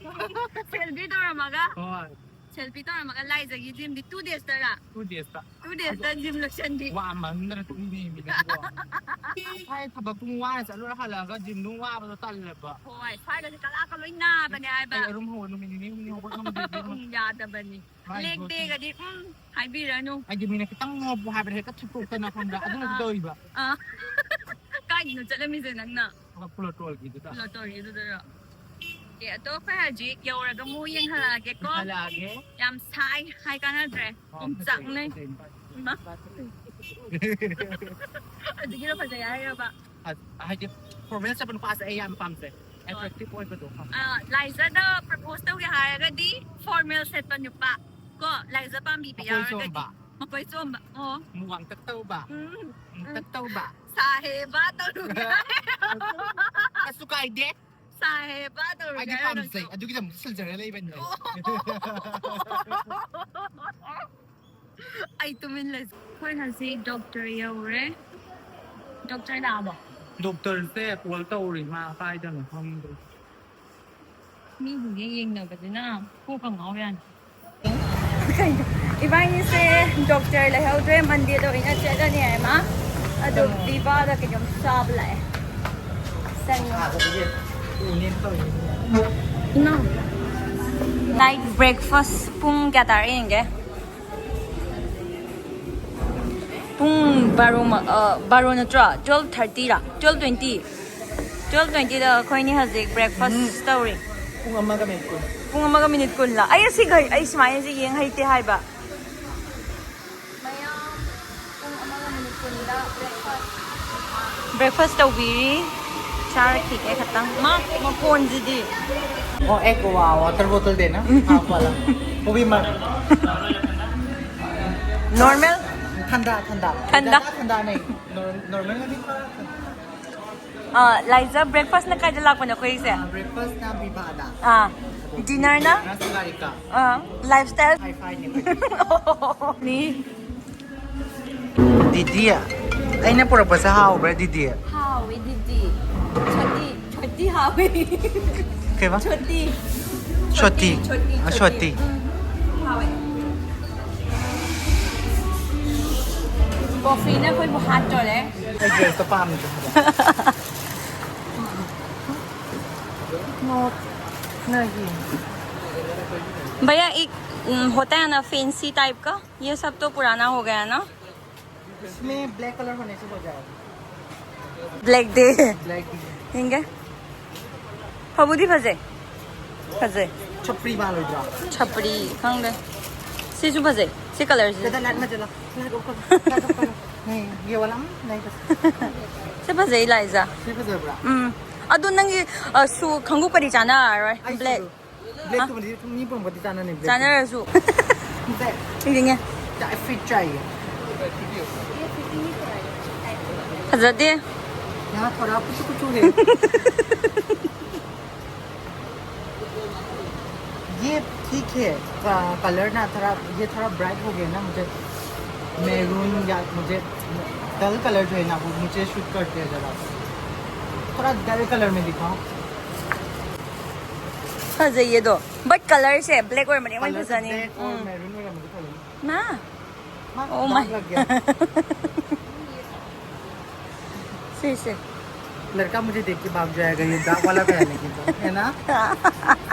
Selfie ꯇꯧꯔꯝꯃꯒ꯫ ꯍꯣꯏ꯫ Selfie ꯇꯧꯔꯝꯃꯒ ꯂꯥꯏꯖꯒꯤ ꯖꯤꯝꯗꯤ two days ꯇꯔꯥ? Two days ꯇ꯫ Two days ꯇ ꯖꯤꯝ ꯂꯣꯏꯁꯟꯕꯤ꯫ ꯋꯥꯃꯟꯗꯅ ꯇꯣꯛꯅꯤꯡꯉꯤꯃꯤ ꯅꯪꯕꯣ꯫ ꯉꯁꯥꯏ ꯊꯕꯛꯇꯨ ꯋꯥꯅ ꯆꯠꯂꯨꯔ ꯍꯜꯂꯛꯑꯒ ꯖꯤꯝꯗꯨ ꯋꯥꯕꯗꯣ ꯇꯜꯂꯦꯕ꯫ ꯍꯣꯏ, ꯁ꯭ꯋꯥꯏꯗꯗꯤ ꯀꯂꯥꯀ ꯂꯣꯏ ꯅꯥꯕꯅꯦ ꯍꯥꯏꯕ꯫ ꯑꯩ ꯑꯔꯨꯝ ꯍꯧꯒꯠ ꯅꯨꯃꯤꯠ ꯅꯤꯅꯤ ꯍꯨꯝꯅꯤ ꯍꯧꯒꯠ ꯉꯝꯗꯦ ꯏꯕꯦꯝꯃ꯫ ꯎꯝ, ꯌꯥꯗꯕꯅꯤ꯫ ꯃꯥꯏ leg ꯗꯣ day ꯒꯗꯤ, ꯎꯝ, ꯍꯥꯏꯕꯤꯔꯅꯨ꯫ ꯑꯩꯗꯤ ꯃꯤꯅ ꯈꯤꯇꯪ ꯅꯣꯞꯄꯨ ꯍꯥꯏꯕꯗ ꯍꯦꯛꯇ ꯊꯨꯞꯇꯣꯛꯇꯅ ꯈꯪꯕ꯭ꯔꯥ? ꯑꯗꯨꯝ ꯑꯥ꯫ ꯇꯧꯔꯤꯕ꯫ ꯑꯥ꯫ ꯀꯥꯏꯗꯅꯣ ꯆꯠꯂꯝꯃꯤꯁꯦ ꯅꯪꯅ? ꯄꯨꯂꯣꯇꯣꯜꯒꯤꯗꯨꯗ꯫ ꯄꯨꯂꯣꯇꯣꯜꯒꯤꯗꯨꯗꯔꯣ? ꯑꯣꯀꯦ, ꯑꯗꯣ ꯑꯩꯈꯣꯏ ꯍꯧꯖꯤꯛ ꯌꯧꯔꯒ ꯑꯃꯨꯛ ꯌꯦꯡꯍꯜꯂꯛꯑꯒꯦꯀꯣ꯫ ꯍꯜꯂꯛꯑꯒꯦ꯫ ꯌꯥꯝ ꯁꯥꯏ, ꯍꯥꯏ ꯀꯥꯟꯅꯗ꯭ꯔꯦ꯫ ꯑꯣ, ꯑꯣꯝꯆꯥꯛꯅꯩ꯫ ꯐꯖꯩ, ꯐꯖꯩ꯫ ꯏꯃꯥ꯫ ꯑꯗꯨꯒꯤꯔꯣ ꯐꯖꯩ ꯍꯥꯏꯔꯕ? ꯑ-, ꯍꯥꯏꯗꯤ formal ꯆꯠꯄ ꯅꯨꯄꯥꯁꯦ ꯑꯩ ꯌꯥꯝ ꯄꯥꯝꯖꯩ꯫ ꯍꯣꯏ꯫ Attractive ꯑꯣꯏꯕꯗꯣ ꯈꯪꯕ꯭ꯔꯥ? ꯑ, ꯂꯥꯏꯖꯗ propose ꯇꯧꯒꯦ ꯍꯥꯏꯔꯒꯗꯤ formal ꯁꯦꯠꯄ ꯅꯨꯄꯥ ꯀꯣ, ꯂꯥꯏꯖ ꯄꯥꯝꯕꯤꯕ ꯃꯀꯣꯏ ꯌꯥꯎꯔꯒꯗꯤ꯫ ꯆꯣꯝꯕ꯫ ꯃꯀꯣꯏ ꯆꯣꯝꯕ꯫ ꯑꯣ꯫ ꯃꯨꯛ ꯋꯥꯡꯇꯛ ꯇꯧꯕ꯫ ꯎꯝ꯫ ꯃꯨꯛꯇꯛ ꯇꯧꯕ꯫ ꯁꯥꯍꯦꯕ ꯇꯧꯔꯨꯒꯦ꯫ ꯀꯩꯁꯨ ꯀꯥꯏꯗꯦ꯫ ꯁꯥꯍꯦꯕ ꯇꯧꯔꯨꯒꯦ ꯑꯩꯗꯤ ꯍꯥꯏꯔꯣ ꯄꯥꯝꯖꯩ꯫ ꯅꯪꯁꯨ? ꯑꯗꯨꯒꯤꯗꯃꯛ ꯁꯤꯜꯖꯔ ꯂꯩꯕꯅꯤ꯫ ꯑꯣ꯫ ꯑꯩ ꯇꯨꯃꯤꯟ ꯂꯩ꯫ ꯑꯩꯈꯣꯏ ꯍꯧꯖꯤꯛ doctor ꯌꯧꯔꯦ꯫ Doctor ꯂꯥꯛꯑꯕꯣ? Doctor ꯁꯦ call ꯇꯧꯔꯤ, ꯃꯥ ꯀꯥꯏꯗꯅꯣ ꯈꯪꯗ꯭ꯔꯦ꯫ ꯃꯤꯁꯤꯡꯁꯦ ꯌꯦꯡꯅꯕꯁꯤꯅ ꯀꯣꯛꯀ ꯉꯥꯎ ꯌꯥꯅꯤ꯫ ꯀꯩꯅꯣ, ꯏꯕꯥꯅꯤꯁꯦ ꯗꯣꯛꯇꯔ ꯂꯩꯍꯧꯗ꯭ꯔꯦ, ꯃꯟꯗꯦꯗ ꯑꯣꯏꯅ ꯆꯠꯂꯅꯤ ꯍꯥꯏꯃ꯫ ꯑꯗꯣ ꯚꯤꯚꯥꯗ ꯀꯩꯅꯣꯝ ꯆꯥꯕ ꯂꯥꯛꯑꯦ꯫ ꯆꯪꯉꯣ꯫ ꯏꯃꯥ꯫ Night breakfast ꯄꯨꯡ ꯀꯌꯥ ꯇꯥꯔꯦ ꯌꯦꯡꯒꯦ꯫ ꯄꯨꯡ ꯕꯥꯔꯣ ꯃ-, ꯑ, ꯕꯥꯔꯣ ꯅꯠꯇ꯭ꯔꯣ? Twelve thirty ꯔꯥ? Twelve twenty꯫ Twelve twenty ꯗ ꯑꯩꯈꯣꯏꯅꯤ ꯍꯧꯖꯤꯛ breakfast ꯇꯧꯔꯤ꯫ ꯄꯨꯡ ꯑꯃꯒ ꯃꯤꯅꯤꯠ ꯀꯨꯟ꯫ ꯄꯨꯡ ꯑꯃꯒ ꯃꯤꯅꯤꯠ ꯀꯨꯟ ꯂ? ꯑꯩ ꯑꯁꯤ ꯘꯔꯤ, ꯑꯩ ꯁꯨꯃꯥꯏꯅ ꯁꯤ ꯌꯦꯡ ꯍꯩꯇꯦ ꯍꯥꯏꯕ꯫ ꯃꯌꯥꯝ ꯄꯨꯡ ꯑꯃꯒ ꯃꯤꯅꯤꯠ ꯀꯨꯟꯗ breakfast꯫ Breakfast ꯇꯧꯕꯤꯔꯤ꯫ ꯆꯥꯔꯛꯈꯤꯒꯦ ꯈꯇꯪ꯫ ꯃꯥ ꯃꯈꯣꯟꯁꯤꯗꯤ꯫ वो एक वा-, वाटर बोतल देना, हाफ वाला। वो भी मत। Normal? ठंडा, ठंडा। ठंडा? ठंडा नहीं। नॉर-, नॉर्मल में भी थोड़ा ठंडा। ꯑ, ꯂꯥꯏꯖꯥ, breakfast ꯅ ꯀꯥꯏꯗ ꯂꯥꯛꯄꯅꯣ ꯑꯩꯈꯣꯏꯁꯦ? ꯑ, breakfast ꯅ ꯚꯤꯚꯥꯗ꯫ ꯑꯥ, dinner ꯅ? ꯅ ꯁꯪꯒꯥꯔꯤꯀꯥ꯫ ꯑꯥ, lifestyle? Hi-fi ꯅꯦ ꯑꯩꯈꯣꯏꯗꯤ꯫ ꯅꯤ꯫ ꯗꯤꯗꯤ, ꯑꯩꯅ ꯄꯨꯔꯛꯄꯁꯦ ꯍꯥꯎꯕ꯭ꯔꯥ, ꯗꯤꯗꯤ? ꯍꯥꯎꯋꯦ, ꯗꯤꯗꯤ꯫ ꯁꯣꯇꯤ, ꯁꯣꯇꯤ ꯍꯥꯎꯋꯦ꯫ ꯀꯩꯕ? ꯁꯣꯇꯤ꯫ ꯁꯣꯇꯤ꯫ ꯁꯣꯇꯤ, ꯁꯣꯇꯤ, ꯑ, ꯁꯣꯇꯤ꯫ ꯁꯣꯇꯤ꯫ ꯎꯝ, ꯍꯥꯎꯋꯦ꯫ ꯀꯣꯐꯤꯅ ꯑꯩꯈꯣꯏꯕꯨ ꯍꯥꯠꯇꯣꯔꯦ꯫ ꯑꯩ dress ꯇꯣ ꯄꯥꯝꯗ꯭ꯔꯦ ꯍꯥꯏꯕ꯫ ꯅꯣꯛꯅꯒꯤ꯫ भैया, एक, उम, होता है ना fancy type का, ये सब तो पुराना हो गया ना? इसमें black colour होने से हो जाएगा। Black ꯗꯦ꯫ Black ꯗꯦ꯫ ꯌꯦꯡꯒꯦ꯫ ꯐꯕꯨꯗꯤ ꯐꯖꯩ꯫ ꯐꯖꯩ꯫ ꯆꯞꯄ꯭ꯔꯤ ꯃꯥꯜꯂꯣꯏꯗ꯭ꯔꯣ? ꯆꯞꯄ꯭ꯔꯤ ꯈꯪꯗꯦ꯫ ꯁꯤꯁꯨ ꯐꯖꯩ꯫ ꯁꯤ colour ꯁꯤ꯫ ꯗꯥꯗꯥ, light ꯃꯆꯨ ꯂꯥꯛ-, light off ꯀꯣꯟ, light off ꯀꯣꯟ꯫ नहीं, ये वाला हम नहीं पसंद। ꯁꯤ ꯐꯖꯩ, ꯂꯥꯏꯖꯥ꯫ ꯁꯤ ꯐꯖꯕ꯭ꯔꯥ? ꯎꯝ꯫ ꯑꯗꯨ ꯅꯪꯒꯤ, ꯑ, ꯁꯨ ꯈꯣꯡꯎꯞꯀꯗꯤ ꯆꯥꯟꯅꯔꯔꯣꯏ꯫ ꯑꯩ black꯫ ꯁꯤꯗꯣ꯫ Black ꯇꯨꯃꯗꯤ ꯃꯤ ꯄꯨꯝꯕꯗꯤ ꯆꯥꯟꯅꯅꯤ, black꯫ ꯆꯥꯟꯅꯔꯁꯨ꯫ ꯁꯦ꯫ ꯌꯦꯡꯉꯦ꯫ ꯇꯥꯏꯠ ꯐꯤꯠ ꯆꯥꯏꯌꯦ꯫ ꯐꯖꯗꯦ꯫ ꯌꯥ ꯊꯣꯔꯥ ꯀꯨꯆꯨ ꯀꯨꯆꯨ ꯍꯦ꯫ ये ठीक है, क-, colour ना थोड़ा, ये थोड़ा bright हो गया ना, मुझे maroon या मुझे dull colour जो है ना, वो मुझे suit करते हैं ज़रा। थोड़ा dull colour में दिखाओ। ꯐꯖꯩꯌꯦ ꯑꯗꯣ꯫ But colourꯁꯦ black ꯑꯣꯏꯔꯝꯃꯗꯤ ꯌꯥꯝ ꯐꯖꯅꯤ꯫ Black or maroon ꯑꯣꯏꯔꯝꯃꯗꯤ ꯐꯖꯅꯤ꯫ ꯃꯥ꯫ ꯃꯥ ꯑꯣ ꯃꯥꯏ꯫ ꯁꯤꯁꯦ꯫ लड़का मुझे देख के भाग जाएगा, ये डार्क वाला पहनने की तो, है ना?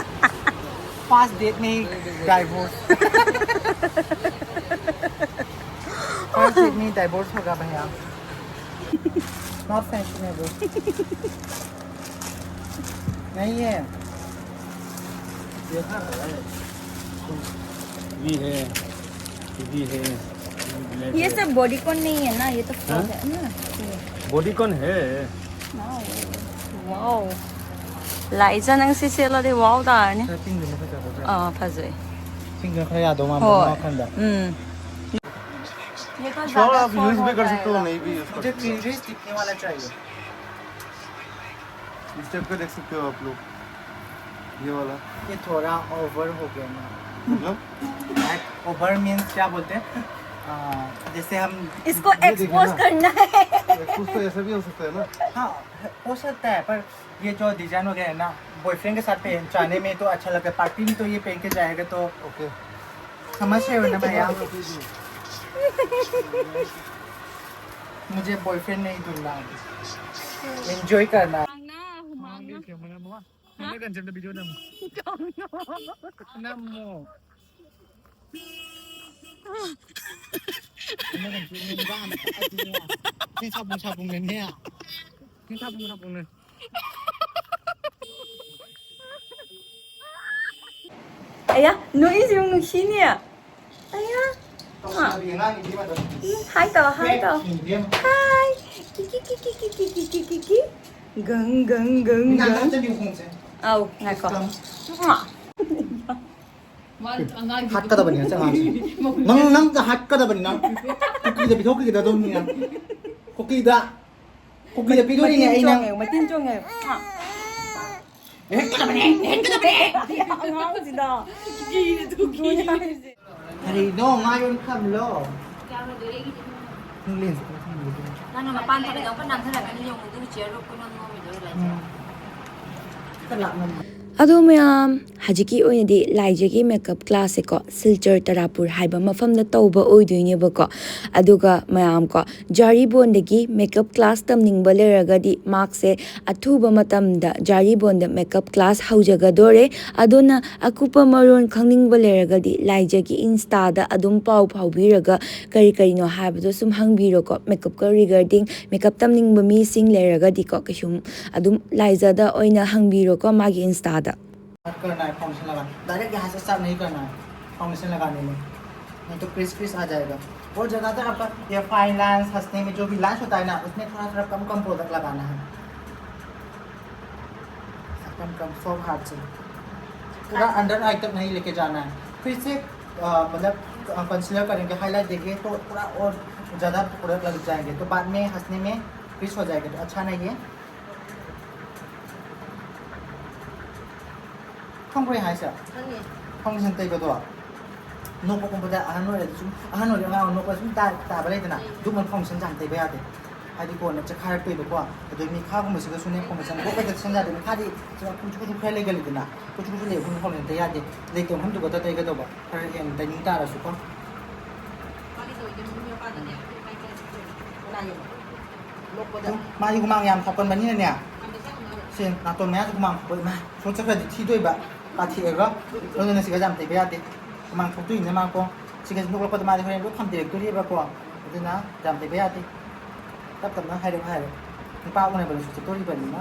First date में ही divorce। First date में ही divorce होगा भैया। Not fashionable। नहीं है। ये भी है, ये भी है। ये सब bodycon नहीं है ना, ये तो frock है ना। Bodycon है। Wow. Liza, ꯅꯪ ꯁꯤ ꯁꯦꯠꯂꯗꯤ wow ꯇꯥꯔꯅꯤ꯫ ꯑꯥ, ꯐꯖꯩ꯫ ꯄꯤꯡꯅ ꯈꯔ ꯌꯥꯗꯧ ꯃꯥꯟꯕ꯫ ꯍꯣꯏ꯫ ꯋꯥꯈꯟꯗ꯫ ꯎꯝ꯫ ये तो ज़्यादा short हो जाएगा। नहीं भी use कर सकते हो। मुझे fringes दिखने वाला चाहिए। इस टाइप का देख सकते हो आप लोग, ये वाला। ये थोड़ा over हो गया ना। मतलब? Over means क्या बोलते हैं? आ, जैसे हम इसको expose करना है। Expose तो ऐसा भी हो सकता है ना? हाँ, हो सकता है, पर ये जो design वगैरह है ना, boyfriend के साथ पहन जाने में तो अच्छा लगता है, party में तो ये पहन के जाएगा तो। Okay। समझ रहे हो ना भैया? मुझे boyfriend नहीं ढूंढना अभी, enjoy करना है। ꯑꯌꯥ, ꯅꯣꯛꯏꯁꯤ ꯌꯦꯡꯉꯨ, ꯅꯨꯡꯁꯤꯅꯦ꯫ ꯑꯌꯥ꯫ ꯑꯥ꯫ ꯎꯝ, hi ꯇꯧ, hi ꯇꯧ꯫ Hi꯫ ꯀꯤ, ꯀꯤ, ꯀꯤ꯫ ꯒꯪ, ꯒꯪ, ꯒꯪ, ꯒꯪ꯫ ꯑꯧ, ꯉꯥꯏꯈꯣ꯫ ꯍꯥꯠꯀꯗꯕꯅꯤ ꯅꯪ ꯑꯉꯥꯡꯁꯦ꯫ ꯅꯪ, ꯅꯪ ꯍꯥꯠꯀꯗꯕꯅꯤ ꯅꯪ꯫ ꯀꯨꯀꯤꯗ ꯄꯤꯊꯣꯛꯈꯤꯒꯗꯕꯅꯤ ꯅꯪ꯫ ꯀꯨꯀꯤꯗ꯫ ꯀꯨꯀꯤꯗ ꯄꯤꯗꯣꯔꯤꯅꯦ ꯑꯩ ꯅꯪ꯫ ꯃꯇꯤꯟ ꯆꯣꯡꯉꯦ꯫ ꯅꯦꯠꯀꯗꯕꯅꯦ, ꯅꯦꯠꯀꯗꯕꯅꯦ꯫ ꯑꯉꯥꯡꯁꯤꯗ꯫ ꯀꯔꯤꯅꯣ ꯉꯥ ꯌꯣꯟꯐꯝꯂꯣ? ꯅꯪ ꯂꯦꯟꯁ ꯈꯔ ꯊꯝꯕꯤꯌꯨ꯫ ꯅꯪꯅ ꯃꯄꯥꯟ ꯊꯣꯛꯂꯒ ꯑꯃꯨꯛꯀ ꯅꯥꯟꯊꯔꯛꯀꯅꯤ ꯌꯦꯡꯉꯨ, ꯑꯗꯨꯒ ꯆꯤꯌꯔꯗꯣ ꯑꯃꯨꯛꯀ ꯅꯣꯝ ꯅꯣꯝꯃꯤꯗꯣ ꯂꯥꯏꯖꯥ꯫ ꯎꯝ꯫ ꯈꯤꯇ ꯂꯥꯞꯅ꯫ ꯑꯗꯣ ꯃꯌꯥꯝ, ꯍꯧꯖꯤꯛꯀꯤ ꯑꯣꯏꯅꯗꯤ ꯂꯥꯏꯖꯒꯤ ꯃꯦꯀꯞ ꯀ꯭ꯂꯥꯁꯁꯦꯀꯣ, ꯁꯤꯜꯆꯔ ꯇꯔꯥꯄꯨꯔ ꯍꯥꯏꯕ ꯃꯐꯝꯗ ꯇꯧꯕ ꯑꯣꯏꯗꯣꯏꯅꯦꯕꯀꯣ꯫ ꯑꯗꯨꯒ ꯃꯌꯥꯝꯀꯣ, ꯖꯥꯔꯤꯕꯣꯟꯗꯒꯤ ꯃꯦꯀꯞ ꯀ꯭ꯂꯥꯁ ꯇꯝꯅꯤꯡꯕ ꯂꯩꯔꯒꯗꯤ, ꯃꯍꯥꯛꯁꯦ ꯑꯊꯨꯕ ꯃꯇꯝꯗ ꯖꯥꯔꯤꯕꯣꯟꯗ ꯃꯦꯀꯞ ꯀ꯭ꯂꯥꯁ ꯍꯧꯖꯒꯗꯣꯔꯦ꯫ ꯑꯗꯨꯅ ꯑꯀꯨꯞꯄ ꯃꯔꯣꯜ ꯈꯪꯅꯤꯡꯕ ꯂꯩꯔꯒꯗꯤ, ꯂꯥꯏꯖꯒꯤ ꯏꯟꯁꯇꯥꯗ ꯑꯗꯨꯝ ꯄꯥꯎ ꯐꯥꯎꯕꯤꯔꯒ, ꯀꯔꯤ ꯀꯔꯤꯅꯣ ꯍꯥꯏꯕꯗꯣ ꯁꯨꯝ ꯍꯪꯕꯤꯔꯣꯀꯣ꯫ ꯃꯦꯀꯞꯀ regarding, ꯃꯦꯀꯞ ꯇꯝꯅꯤꯡꯕ ꯃꯤꯁꯤꯡ ꯂꯩꯔꯒꯗꯤꯀꯣ, ꯀꯩꯁꯨꯝ ꯑꯗꯨꯝ ꯂꯥꯏꯖꯗ ꯑꯣꯏꯅ ꯍꯪꯕꯤꯔꯣꯀꯣ, ꯃꯥꯒꯤ ꯏꯟꯁꯇꯥꯗ꯫ करना है फाउंडेशन लगाना, डायरेक्ट यहाँ से स्टार्ट नहीं करना है फाउंडेशन लगाने में, नहीं तो क्रिस क्रिस आ जाएगा। और ज़्यादातर आपका ये फाइन लाइंस, हंसने में जो भी लाइंस होता है ना, उसमें थोड़ा थोड़ा कम कम प्रोडक्ट लगाना है। कम कम, सॉफ्ट हाथ से, पूरा अंडर आई तक नहीं लेके जाना है। फिर से अ, मतलब कंसीलर करेंगे, हाईलाइट देंगे तो पूरा और ज़्यादा प्रोडक्ट लग जाएंगे, तो बाद में हंसने में क्रिस हो जाएगा, तो अच्छा नहीं है। ꯈꯪꯕ꯭ꯔꯣ ꯑꯩ ꯍꯥꯏꯁꯦ? ꯈꯪꯉꯦ꯫ ꯐꯥꯎꯟꯗꯦꯁꯟ ꯇꯩꯕꯗꯣ ꯅꯣꯛꯄꯒꯨꯝꯕꯗ ꯑꯍꯟ ꯑꯣꯏꯔꯗꯤ ꯁꯨꯝ, ꯑꯍꯟ ꯑꯣꯏꯔꯗꯤ ꯑꯉꯥꯡ ꯅꯣꯛꯄ ꯁꯨꯝ ꯇꯥ- ꯇꯥꯕ ꯂꯩꯗꯅ, ꯑꯗꯨꯒꯨꯝꯕ ꯐꯥꯎꯟꯗꯦꯁꯟ ꯌꯥꯝ ꯇꯩꯕ ꯌꯥꯗꯦ꯫ ꯍꯥꯏꯗꯤ ꯀꯣꯟꯅ ꯆꯦꯛꯈꯥꯏꯔꯛꯇꯣꯏꯕꯀꯣ꯫ ꯑꯗꯩ ꯃꯤꯈꯥꯁꯤꯡꯁꯤꯗꯁꯨꯅꯦ ꯐꯥꯎꯟꯗꯦꯁꯟ ꯂꯣꯏ ꯇꯩꯁꯟ ꯌꯥꯗꯦ꯫ ꯃꯤꯈꯥꯗꯤ ꯈꯨꯠꯁꯨ ꯈꯨꯠꯁꯨ ꯈꯔ ꯂꯩꯒꯜꯂꯤꯗꯅ, ꯈꯨꯠꯁꯨ ꯈꯨꯠꯁꯨ ꯂꯩꯕ ꯐꯥꯎꯟꯗꯦꯁꯟ ꯇꯩ ꯌꯥꯗꯦ꯫ ꯂꯩꯇꯕ ꯃꯐꯝꯗꯨꯒ ꯇꯩꯒꯗꯧꯕ, ꯈꯔ ꯍꯦꯟꯅ ꯇꯩꯅꯤꯡ ꯇꯥꯔꯁꯨꯀꯣ꯫ ꯃꯥꯒꯤ ꯇꯧꯔꯤꯁꯦ ꯃꯅꯨꯡ ꯃꯄꯥꯟꯗꯅꯦ, ꯀꯅꯥꯒꯤꯅꯣ? ꯅꯣꯛꯄꯗ꯫ ꯑꯗꯨꯝ ꯃꯥꯗꯤ ꯍꯨꯃꯥꯡ ꯌꯥꯝ ꯊꯣꯛꯀꯟꯕꯅꯤꯅꯅꯦ, ꯌꯥꯝ ꯂꯩꯁꯥꯕ ꯃꯥꯜꯂꯦ꯫ ꯁꯦ ꯅꯥꯇꯣꯟ ꯃꯌꯥꯁꯨ ꯍꯨꯃꯥꯡ ꯊꯣꯛꯄ, ꯏꯃꯥ, ꯁꯣꯠ ꯆꯠꯈ꯭ꯔꯗꯤ ꯊꯤꯗꯣꯏꯕ, ꯀꯥꯊꯦꯛꯑꯒ꯫ ꯑꯗꯨꯅ ꯁꯤꯒ ꯌꯥꯝ ꯇꯩꯕ ꯌꯥꯗꯦ, ꯍꯨꯃꯥꯡ ꯊꯣꯛꯇꯣꯏꯅꯤꯅ ꯃꯥꯀꯣ꯫ ꯁꯤꯒ ꯅꯣꯛꯂꯛꯄꯗ ꯃꯥꯗꯤ ꯍꯣꯔꯦꯟ ꯂꯣꯏ ꯈꯥꯝꯗꯔꯛꯇꯣꯔꯤꯕꯀꯣ, ꯑꯗꯨꯅ ꯌꯥꯝ ꯇꯩꯕ ꯌꯥꯗꯦ꯫ ꯇꯞ ꯇꯞꯅ ꯍꯥꯏꯔꯒ ꯍꯥꯏꯔꯣ, ꯅꯨꯄꯥ ꯎꯅꯕꯗꯁꯨ ꯆꯠꯇꯣꯔꯤꯕꯅꯤꯅ꯫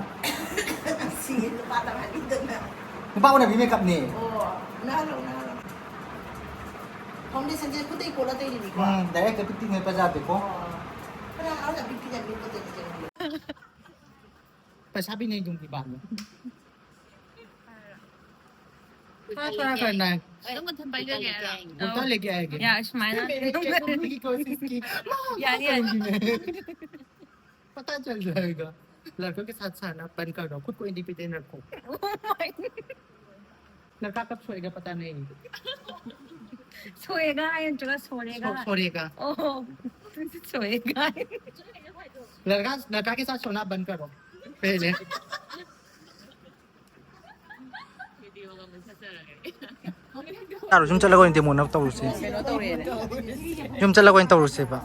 ꯁꯤ ꯅꯨꯄꯥꯗ ꯍꯥꯏꯅꯤꯡꯗꯅ꯫ ꯅꯨꯄꯥ ꯎꯅꯕꯤ ꯃꯦꯀꯞꯅꯦ꯫ ꯑꯣ, ꯎꯅꯍꯜꯂꯣ, ꯎꯅꯍꯜꯂꯣ꯫ ꯐꯥꯎꯟꯗꯦꯁꯟꯁꯦ ꯈꯨꯠꯇꯩ ꯀꯣꯠꯂ ꯇꯩꯔꯤꯅꯤꯀꯣ? ꯎꯝ, direct ꯄꯤꯛ ꯄꯤꯛꯅ ꯄꯖꯥꯗꯦꯀꯣ꯫ ꯑꯣ꯫ ꯈꯔ ꯍꯔꯥꯎꯅ ꯄꯤꯛ ꯄꯤꯛꯅ ꯄꯤꯛ ꯄꯤꯛꯅ ꯇꯩꯔꯤꯅꯤ꯫ पैसा भी नहीं दूंगी बाद में। क्या क्या करना है? ꯑꯗꯨꯝ ꯃꯊꯟ ꯄꯥꯏꯖꯒꯦ ꯍꯥꯏꯔꯣ? कुर्ता लेके आएंगे। ꯌꯥ, ꯁꯨꯃꯥꯏꯅ꯫ मेरे को की कोशिश की। ꯌꯥꯅꯤ, ꯌꯥꯅꯤ꯫ पता चल जाएगा। लड़कों के साथ साथ बंद कर दो, खुद को इंडिपेंडेंट रखो। लड़का कब सोएगा पता नहीं। ꯁꯣꯏꯔꯒ ꯍꯥꯏ ꯅꯠꯇ꯭ꯔꯒ ꯁꯣꯔꯦꯒ? सो, सोएगा। ꯑꯣ, ꯁꯣꯏꯔꯒ ꯍꯥꯏ꯫ लड़का लड़का के साथ सोना बंद करो पहले। ꯌꯥꯔꯣ, ꯌꯨꯝ ꯆꯠꯂꯒ ꯑꯣꯏꯅ ꯗꯦꯃꯣꯅ ꯇꯧꯔꯨꯁꯦ꯫ ꯌꯨꯝ ꯆꯠꯂꯒ ꯑꯣꯏꯅ ꯇꯧꯔꯨꯁꯦꯕ꯫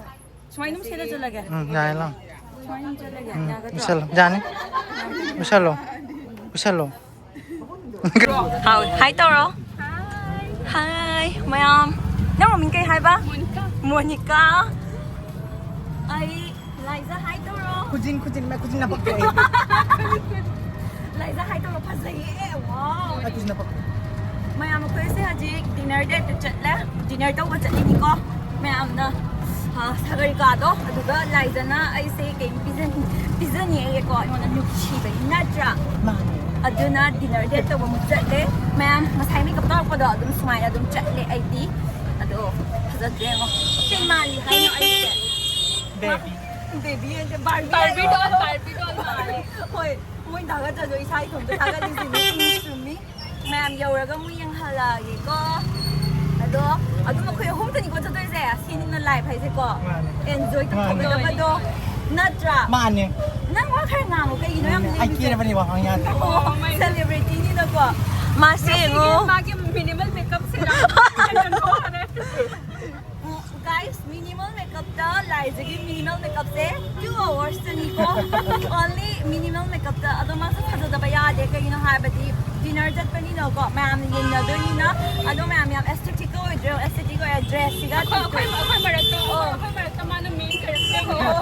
ꯁꯨꯃꯥꯏꯅ ꯑꯗꯨꯝ ꯁꯦꯠꯂ ꯆꯠꯂꯒꯦ꯫ ꯎꯝ, ꯌꯥꯏ ꯂꯥꯎ꯫ ꯁꯨꯃꯥꯏꯅ ꯑꯗꯨꯝ ꯆꯠꯂꯒꯦ꯫ ꯎꯝ, ꯌꯥꯒꯗ꯭ꯔꯣ? ꯎꯁꯜꯂꯣ, ꯌꯥꯅꯤ꯫ ꯎꯁꯜꯂꯣ, ꯎꯁꯜꯂꯣ꯫ ꯍꯥꯎ, ꯍꯥꯏ ꯇꯧꯔꯣ꯫ ꯍꯥꯏ ꯃꯌꯥꯝ꯫ ꯅꯪ ꯃꯃꯤꯡ ꯀꯩ ꯍꯥꯏꯕ? ꯃꯣꯅꯤꯀꯥ꯫ ꯑꯩ ꯂꯥꯏꯖꯥ ꯍꯥꯏ ꯇꯧꯔꯣ꯫ ꯈꯨꯖꯤꯟ ꯈꯨꯖꯤꯟ ꯃꯥꯏ ꯈꯨꯖꯤꯟ ꯅꯄꯛꯇꯦ꯫ ꯂꯥꯏꯖꯥ ꯍꯥꯏ ꯇꯧꯔꯣ, ꯐꯖꯩꯌꯦ꯫ ꯋꯥꯎ꯫ ꯃꯥꯏ ꯈꯨꯖꯤꯟ ꯅꯄꯛꯇꯦ꯫ ꯃꯌꯥꯝ, ꯑꯩꯈꯣꯏꯁꯦ ꯍꯧꯖꯤꯛ ꯗꯤꯅꯔ ꯗꯦꯠꯇ ꯆꯠꯂꯦ꯫ ꯗꯤꯅꯔ ꯇꯧꯕ ꯆꯠꯂꯤꯅꯤꯀꯣ꯫ ꯃꯌꯥꯝꯅ, ꯑ, ꯁꯥꯒꯔꯤꯀꯥꯗꯣ, ꯑꯗꯨꯒ ꯂꯥꯏꯖꯅ ꯑꯩꯁꯦ ꯀꯩꯝ ꯄꯤꯖꯅꯤ-, ꯄꯤꯖꯅꯤꯌꯦꯀꯣ, ꯑꯩꯉꯣꯟꯗ ꯅꯨꯡꯁꯤꯕꯒꯤ ꯅꯠꯇ꯭ꯔꯥ? ꯃꯥꯅꯦ꯫ ꯑꯗꯨꯅ ꯗꯤꯅꯔ ꯗꯦꯠ ꯇꯧꯕ ꯑꯃꯨꯛ ꯆꯠꯂꯦ꯫ ꯃꯌꯥꯝ, ꯉꯁꯥꯏ ꯃꯦꯀꯞ ꯇꯧꯔꯛꯄꯗꯣ ꯑꯗꯨꯝ ꯁꯨꯃꯥꯏꯅ ꯑꯗꯨꯝ ꯆꯠꯂꯦ ꯑꯩꯗꯤ꯫ ꯑꯗꯣ ꯐꯖꯗ꯭ꯔꯦ ꯌꯦꯡꯉꯣ꯫ ꯀꯩ ꯃꯥꯜꯂꯤ ꯍꯥꯏꯅꯣ ꯑꯩꯁꯦ? ꯕꯦꯕꯤ꯫ ꯕꯦꯕꯤ ꯍꯥꯏꯁꯦ ꯕꯥꯔꯕꯤ ꯕꯥꯔꯕꯤ ꯗꯣꯜ, ꯕꯥꯔꯕꯤ ꯗꯣꯜ ꯃꯥꯜꯂꯦ꯫ ꯍꯣꯏ, ꯃꯣꯏ ꯊꯥꯒꯠꯆꯗꯣ ꯏꯁꯥ ꯏꯊꯣꯝꯇ ꯊꯥꯒꯠꯂꯤꯁꯤꯅꯦ꯫ ꯆꯨꯝꯃꯤ, ꯆꯨꯝꯃꯤ꯫ ꯃꯌꯥꯝ ꯌꯧꯔꯒ ꯑꯃꯨꯛ ꯌꯦꯡꯍꯜꯂꯛꯑꯒꯦꯀꯣ꯫ ꯑꯗꯣ ꯑꯗꯨꯝ ꯑꯩꯈꯣꯏ ꯑꯍꯨꯝꯇꯅꯤꯀꯣ ꯆꯠꯇꯣꯏꯁꯦ꯫ ꯁꯤꯅꯤꯅ ꯂꯥꯏꯐ ꯍꯥꯏꯁꯦꯀꯣ꯫ ꯃꯥꯅꯦ꯫ ꯑꯦꯟꯖꯣꯏ ꯃꯥꯅꯦ꯫ ꯇꯧꯊꯣꯛꯀꯗꯕꯗꯣ ꯅꯠꯇ꯭ꯔꯥ? ꯃꯥꯅꯦ꯫ ꯅꯪ ꯋꯥ ꯈꯔ ꯉꯥꯡꯉꯨ, ꯀꯩꯒꯤꯅꯣ ꯌꯥꯝ ꯑꯩ ꯂꯦꯝꯃꯤꯁꯦ? ꯀꯦꯔꯕꯅꯦ ꯋꯥ ꯉꯥꯡ ꯌꯥꯗ꯭ꯔꯦ꯫ ꯑꯣ, ꯁꯦꯂꯦꯕ꯭ꯔꯤꯇꯤꯅꯤꯅꯀꯣ꯫ ꯃꯥꯁꯦ ꯌꯦꯡꯉꯣ꯫ ꯃꯥꯒꯤ ꯃꯤꯅꯤꯃꯜ ꯃꯦꯀꯞꯁꯦ ꯒꯥꯏꯁ, ꯃꯤꯅꯤꯃꯜ ꯃꯦꯀꯞꯇ ꯂꯥꯏꯖꯒꯤ ꯃꯤꯅꯤꯃꯜ ꯃꯦꯀꯞꯁꯦ ꯇꯨ ꯑꯋꯥꯔꯁꯇꯅꯤꯀꯣ꯫ ꯑꯣꯟꯂꯤ ꯃꯤꯅꯤꯃꯜ ꯃꯦꯀꯞꯇ꯫ ꯑꯗꯣ ꯃꯥꯁꯨ ꯐꯖꯗꯕ ꯌꯥꯗꯦ, ꯀꯩꯒꯤꯅꯣ ꯍꯥꯏꯕꯗꯤ ꯗꯤꯅꯔ ꯆꯠꯄꯅꯤꯅꯀꯣ, ꯃꯌꯥꯝꯅ ꯌꯦꯡꯅꯗꯣꯏꯅꯤꯅ꯫ ꯑꯗꯣ ꯃꯌꯥꯝ ꯌꯥꯝ ꯑꯦꯁꯊꯦꯇꯤꯛꯀ ꯑꯣꯏꯗ꯭ꯔꯦ, ꯑꯦꯁꯊꯦꯇꯤꯛ ꯑꯣꯏꯔꯦ ꯗ꯭ꯔꯦꯁꯁꯤꯒ꯫ ꯑꯩꯈꯣꯏ ꯑꯩꯈꯣꯏ ꯃꯔꯛꯇ ꯑꯣ꯫ ꯑꯩꯈꯣꯏ ꯃꯔꯛꯇ ꯃꯥꯅ ꯃꯦꯟ ꯀꯦꯔꯦꯛꯇꯔ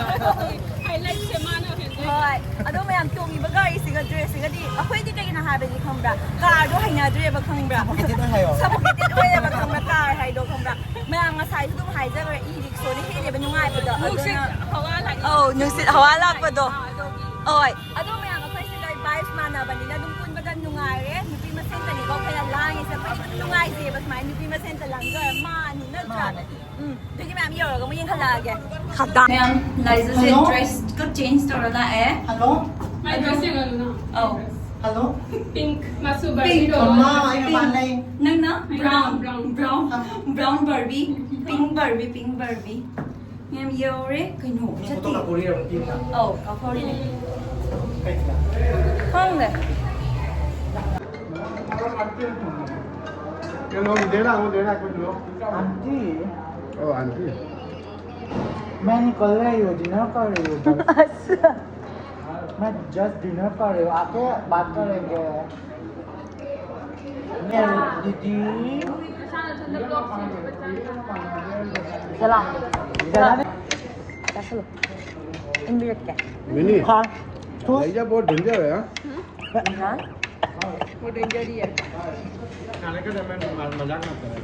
ꯍꯥꯏꯂꯥꯏꯠꯁꯦ ꯃꯥꯅ ꯍꯦꯜꯂꯦ꯫ ꯍꯣꯏ꯫ ꯑꯗꯣ ꯃꯌꯥꯝ ꯇꯣꯡꯉꯤꯕ ꯒꯥꯔꯤꯁꯤꯒ ꯗ꯭ꯔꯦꯁꯁꯤꯒꯗꯤ ꯑꯩꯈꯣꯏꯗꯤ ꯀꯩꯒꯤꯅꯣ ꯍꯥꯏꯕꯗꯤ ꯈꯪꯕ꯭ꯔꯥ? ꯀꯥꯔꯗꯣ ꯍꯩꯅꯗ꯭ꯔꯦꯕ ꯈꯪꯕ꯭ꯔꯥ? ꯁꯐꯣꯀꯦꯇꯦꯠ ꯑꯣꯏ ꯍꯥꯏꯌꯣ꯫ ꯁꯐꯣꯀꯦꯇꯦꯠ ꯑꯣꯏꯌꯦꯕ ꯈꯪꯕ꯭ꯔꯥ? ꯀꯥꯔ ꯍꯥꯏꯗꯣ ꯈꯪꯕ꯭ꯔꯥ? ꯃꯌꯥꯝ ꯉꯁꯥꯏꯁꯨ ꯑꯗꯨꯝ ꯍꯥꯏꯖꯈ꯭ꯔꯦ, ꯏ ꯔꯤꯛꯁꯣꯅ ꯍꯦꯜꯂꯦꯕ ꯅꯨꯡꯉꯥꯏꯕꯗꯣ꯫ ꯅꯨꯡꯁꯤꯠ ꯑꯗꯨꯅ ꯍꯋꯥ ꯂꯥꯛꯑꯦ꯫ ꯑꯧ, ꯅꯨꯡꯁꯤꯠ ꯍꯋꯥ ꯂꯥꯛꯄꯗꯣ꯫ ꯑꯥ, ꯑꯗꯨꯒꯤ꯫ ꯍꯣꯏ꯫ ꯑꯗꯣ ꯃꯌꯥꯝ ꯑꯩꯈꯣꯏꯁꯦ ꯂꯣꯏ ꯚꯥꯏꯕꯁ ꯃꯥꯟꯅꯕꯅꯤꯅ ꯑꯗꯨꯝ ꯄꯨꯟꯕꯗ ꯅꯨꯡꯉꯥꯏꯔꯦ꯫ ꯅꯨꯄꯤ ꯃꯁꯦꯟꯗꯅꯤꯀꯣ ꯑꯩꯈꯣꯏꯅ ꯂꯥꯡꯉꯤꯁꯦ꯫ ꯑꯩꯈꯣꯏꯗꯤ ꯑꯗꯨꯝ ꯅꯨꯡꯉꯥꯏꯖꯩꯌꯦꯕ ꯁꯨꯃꯥꯏꯅ ꯅꯨꯄꯤ ꯃꯁꯦꯟꯗ ꯂꯥꯡꯖꯔ ꯃꯥꯅꯤ, ꯅꯠꯇ꯭ꯔꯥ? ꯃꯥꯅꯦ꯫ ꯎꯝ, ꯑꯗꯨꯗꯤ ꯃꯌꯥꯝ ꯌꯧꯔꯒ ꯑꯃꯨꯛ ꯌꯦꯡꯍꯜꯂꯛꯑꯒꯦ꯫ ꯃꯌꯥꯝ, ꯂꯥꯏꯖꯁꯦ ꯍꯜꯂꯣ? ꯗ꯭ꯔꯦꯁꯀ ꯆꯦꯟꯖ ꯇꯧꯔ ꯂꯥꯛꯑꯦ꯫ ꯍꯜꯂꯣ꯫ ꯑꯩ ꯗ꯭ꯔꯦꯁ ꯌꯦꯡꯍꯜꯂꯨꯅ꯫ ꯑꯧ꯫ ꯍꯜꯂꯣ꯫ ꯄꯤꯡꯛ ꯃꯆꯨ ꯄꯤꯡꯛ꯫ ꯕꯥꯔꯕꯤꯗꯣ꯫ ꯃꯥ ꯑꯩ ꯃꯄꯥꯟ ꯂꯩ꯫ ꯅꯪꯅ ꯑꯩ brown. Brown, brown. Brown Barbie, pink Barbie, pink Barbie. ꯃꯌꯥꯝ ꯌꯧꯔꯦ꯫ ꯀꯩꯅꯣ? ꯆꯠꯇꯦ꯫ ꯑꯧ, ꯀꯥꯎꯊꯣꯛꯎꯔꯤꯅꯦ꯫ ꯈꯪꯗꯦ꯫ ये लो, दे रहा हूँ, दे रहा हूँ, कुछ लो। आंटी। ओ, आंटी। मैं निकल रही हूँ, डिनर कर रही हूँ बस। मैं जस्ट डिनर कर रही हूँ, आके बात करेंगे। मेरी दीदी। चला। चला। कैसे लो? इन भी रख के। मिनी। हाँ। तू? भैया बहुत डेंजर है, हाँ? हाँ? वो डेंजर ही है। खाने के दरमियान मजाक मत करें।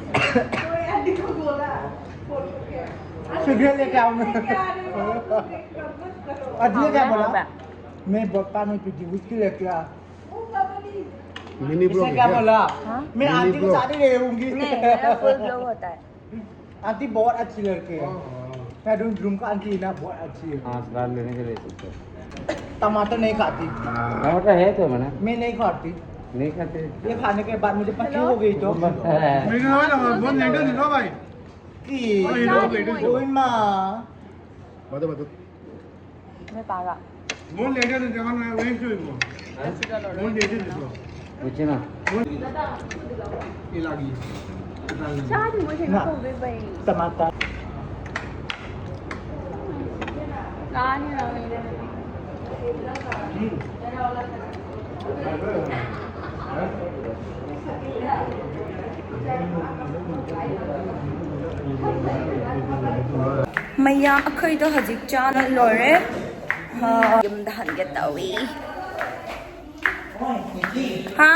सिगरेट लेके आओ मैं। अजय क्या बोला? मैं वोडका नहीं पीती, विस्की लेके आ। मिनी इसने ब्लॉग क्या है क्या? बोला? हाँ? मैं मिनी आंटी के ब्लॉग। साथ ही रहूंगी। नहीं, मेरा फुल ब्लॉग होता है। आंटी बहुत अच्छी लड़की है। हाँ, हाँ। मैं रूम, रूम का आंटी ना बहुत अच्छी है। हाँ, सलाद लेने के लिए पूछो। टमाटर नहीं खाती। टमाटर है तो मैंने। मैं नहीं खाती। नहीं खाते। ये खाने के बाद मुझे पथरी हो गई तो। मेरे को ना बहुत नेगेटिव दिखा भाई। कि अरे, लोग लेटे हैं। ओए माँ। बताओ, बताओ। मैं पारा। More later than the one I went to him. More later this one. पूछे ना। ये लागी। चाट मुझे ना। तो भी भाई। टमाटर। कहाँ नहीं रहा? ꯃꯌꯥꯝ ꯑꯩꯈꯣꯏꯗꯣ ꯍꯧꯖꯤꯛ ꯆꯥꯅ ꯂꯣꯏꯔꯦ꯫ ꯍꯥ, ꯌꯨꯝꯗ ꯍꯟꯒꯦ ꯇꯧꯏ꯫ ꯍꯥ?